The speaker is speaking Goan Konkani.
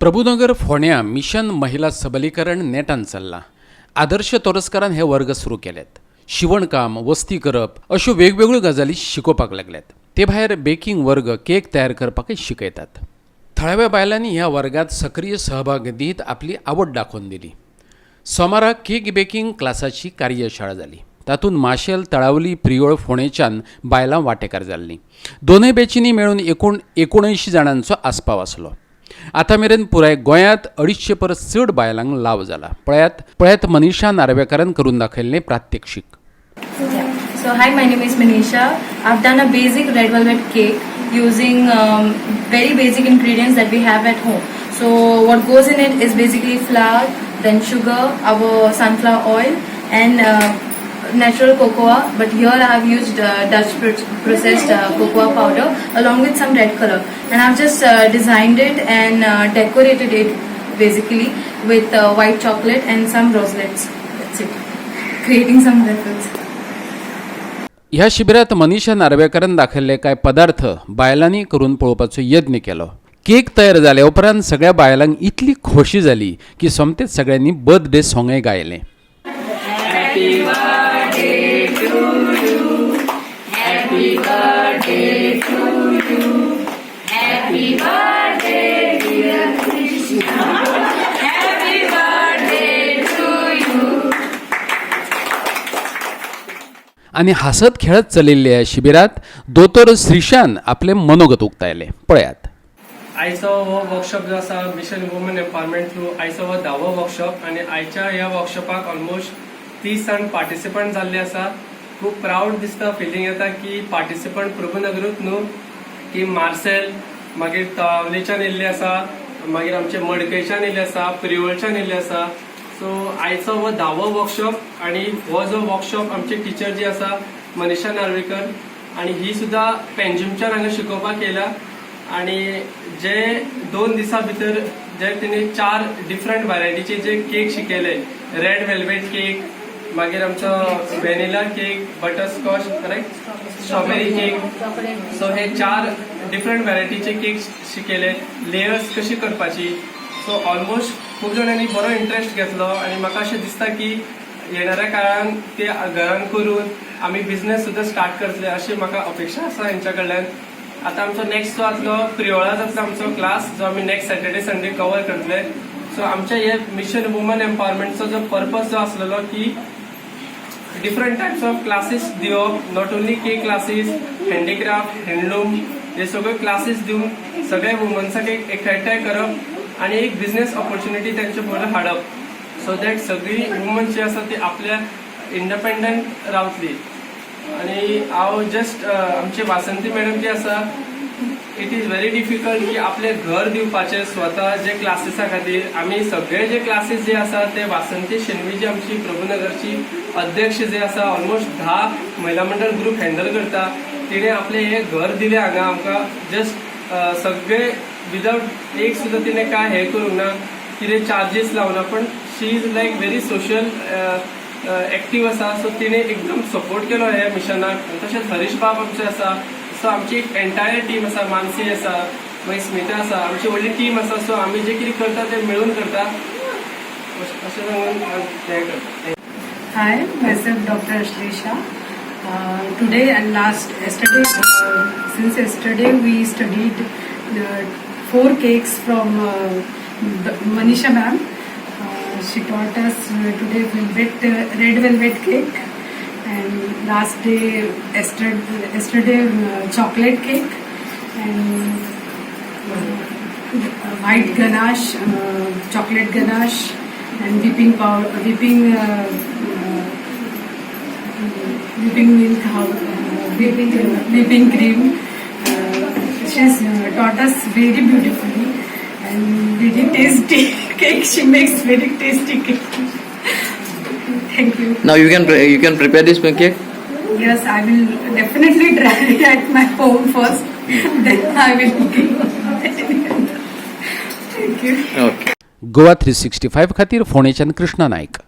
प्रभुनगर फोंड्यां मिशन महिला सबलीकरण नेटान चल्लां. आदर्श तोरस्कारान हे वर्ग सुरू केल्यात. शिवणकाम, वस्ती करप अश्यो वेगवेगळ्यो गजाली शिकोवपाक लागल्यात. ते भायर बेकींग वर्ग, केक तयार करपाकय शिकयतात. थळाव्या बायलांनी ह्या वर्गात सक्रीय सहभाग दीत आपली आवड दाखोवन दिली. सोमारा केक बेकींग क्लासाची कार्यशाळा जाली. तातूंत माशेल, तळावली, प्रियोळ, फोंडेच्यान बायलां वांटेकार जाल्लीं. दोनूय बॅचींनी मेळून एकूण 79 जाणांचो आस्पाव आसलो. आतां मेरेन पुराय गोंयांत 250 परस चड बायलांक लाव जाला. पळयात पळयात मनीषा नार्वेकारान करून दाखयल्लें प्रात्यक्षीक. Yeah. So hi, my name is Manisha. I've done a basic red velvet cake using very basic ingredients that we have at home. So what goes in it is basically flour, then sugar, our sunflower oil, and natural cocoa. But here I have used Dutch processed cocoa powder along with some red color. And I've just designed it and decorated it basically with white chocolate and some roselets. That's it. Creating some ruffles. ह्या शिबिरात मनीषा नार्वेकारान दाखयल्ले कांय पदार्थ बायलांनी करून पळोवपाचो यत्न केलो. केक तयार जाल्या उपरांत सगळ्या बायलांक इतली खोशी जाली की सोमतेच सगळ्यांनी birthday सोंगय गायलें. Happy birthday to you. Happy birthday to you. Happy birthday, dear Krishna. Happy birthday to you. आनी हांसत खेळत चलिल्ल्या ह्या शिबिरात दोतोर श्रीशान आपलें मनोगत उक्तायलें. पळयात. आयचो हो वर्कशॉप जो आसा, मिशन वुमन एम्पावरमेंट थ्रू आयचो हो 10वो वर्कशॉप आनी आयच्या ह्या वर्कशॉपाक ऑलमोस्ट 30 जाण पार्टिसिपंट जाल्ले आसा. खूब प्रावड दिसता, फिलींग येता की पार्टिसिपंट प्रभुनगरूच न्हू की मार्सेल, मागीर तळावलीच्यान येयल्ले आसा, मागीर आमचे मडकयच्यान येयल्ले आसा, प्रियोळच्यान येयल्ले आसा. सो आयचो हो 10वो वर्कशॉप आनी हो जो वर्कशॉप आमची टिचर जी आसा मनीषा नार्वेकर आनी ही सुद्दां पेंजिमच्यान हांगा शिकोवपाक येयल्या आणि जे 2 दिसां भितर जे तिने चार डिफरंट व्हरायटीचे जे केक शिकयले, रेड वेल्वेट केक, मागीर आमचो vanilla cake, butterscotch, correct, strawberry cake. So हे चार डिफरंट व्हरायटीचे केक शिकयले, लेयर्स कशी करपाची. सो ऑलमोस्ट खूब जाणांनी बरो इंट्रस्ट घेतलो आनी म्हाका अशें दिसता की येणाऱ्या काळान ते घरान करून आमी बिझनेस सुद्दां स्टार्ट करतले अशी म्हाका अपेक्षा आसा हेंच्या कडल्यान. आता आमचो नेक्स्ट जो जातलो, प्रियोळा जातलो आमचो क्लास, जो आमी नेक्स्ट सॅटर्डे संडे कवर करतले. सो आमच्या हे मिशन वुमन एम्पावरमेंटचो जो पर्पज जो आसलेलो की डिफरंट टायप्स ऑफ क्लासीस दिवप, not only cake classes, handicraft, handloom, हे सगळे क्लासीस दिवन सगळे वुमन्साक एक एकठांय करप आनी एक बिझनेस ऑपॉर्च्युनिटी तेंचे फुडें हाडप, सो that सगळी वुमन्स जी आसा ती आपल्या इंडिपेंडंट रावतली. आणि हांव जस्ट आमची वासंती मॅडम जी आसा, it is very difficult की आपलें घर दिवपाचें स्वता जे क्लासीसा खातीर. आमी सगळे जे क्लासीस जे आसा ते वासंती शेणवी जी आमची प्रभुनगरची अध्यक्ष जे आसा, ऑलमोस्ट 10 महिला मंडळ ग्रुप हँडल करता, तिणें आपलें हें घर दिलें हांगा आमकां. जस्ट सगळे विदाउट एक सुद्दां तिणें काय हें करूंक ना, कितें चार्जीस लावना, पण she is like very social active आसा. सो तिणें एकदम सपोर्ट केलो ह्या मिशनाक. तशेंच हरीश बाब आमचे आसा. सो आमची एक एंटायर टीम आसा. मानसी आसा, मागीर स्मिता आसा, आमची व्हडली टीम आसा. सो आमी जे कितें करता ते मेळून करता अशें सांगून हांव हें करता. Hi, myself Dr. Ashlesha. Today and last yesterday, since yesterday we studied four cakes from Manisha ma'am. She taught us today velvet, red velvet cake, and last day yesterday chocolate cake, and white ganache, chocolate ganache, and whipping powder, whipping milk, how, whipping cream. She has taught us very beautifully and very tasty cake. She makes very tasty cake. Thank you. Now you can prepare this cake. Yes, I will definitely try it at my home first. Then I will give. Thank you. Okay. Goa 365 खातीर फोंडेच्यान कृष्णा नायक.